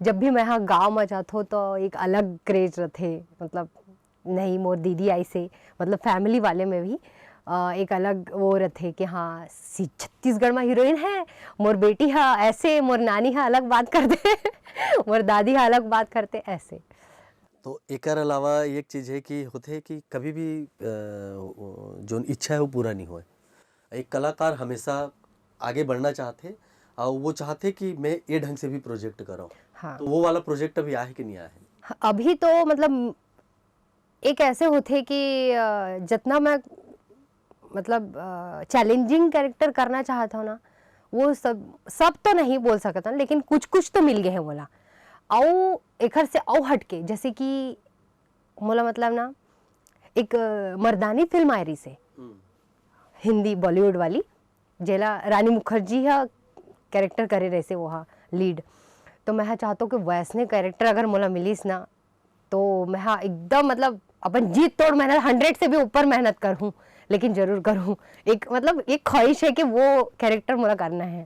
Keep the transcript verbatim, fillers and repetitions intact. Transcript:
जब भी मैं हा गाँव म जाथों तो एक अलग क्रेज रथे, मतलब नहीं मोर दीदी आइसे, मतलब फैमिली वाले में भी अ, एक अलग वो रथे कि हाँ सी छत्तीसगढ़ में हीरोइन है, मोर बेटी हा ऐसे, मोर नानी हा अलग बात करते, मोर दादी हा अलग बात करते ऐसे। तो एकर अलावा एक चीज है कि होथे कि कभी भी अ, जोन इच्छा है वो पूरा नहीं होए। एक कलाकार हमेशा आगे बढ़ना चाहथे और वो चाहथे कि मैं ये ढंग से भी प्रोजेक्ट करूँ। हाँ। तो वो वाला प्रोजेक्ट अभी आहे कि नहीं आहे? अभी तो मतलब एक ऐसे होथे कि अ, जितना मैं मतलब चैलेंजिंग कैरेक्टर करना चाहत हूँ ना, वो सब सब तो नहीं बोल सकत हूँ, लेकिन कुछ कुछ तो मिल गए हैं बोला। अउ एखर से अउ हटके, जैसे कि मोला मतलब ना एक अ, मर्दानी फिल्म आए रही से, हिंदी बॉलीवुड वाली, जेला रानी मुखर्जी हा कैरेक्टर करे रहिसे वो हा लीड। तो मैं हा चाहत हूँ कि वैसने कैरेक्टर अगर मोला मिलिस ना, तो मैं हा एकदम मतलब अपन जी तोड़ मेहनत, हंड्रेड से भी ऊपर मेहनत करहूँ, लेकिन जरूर करहूँ। एक मतलब एक ख्वाहिश है कि वो कैरेक्टर मोला करना है।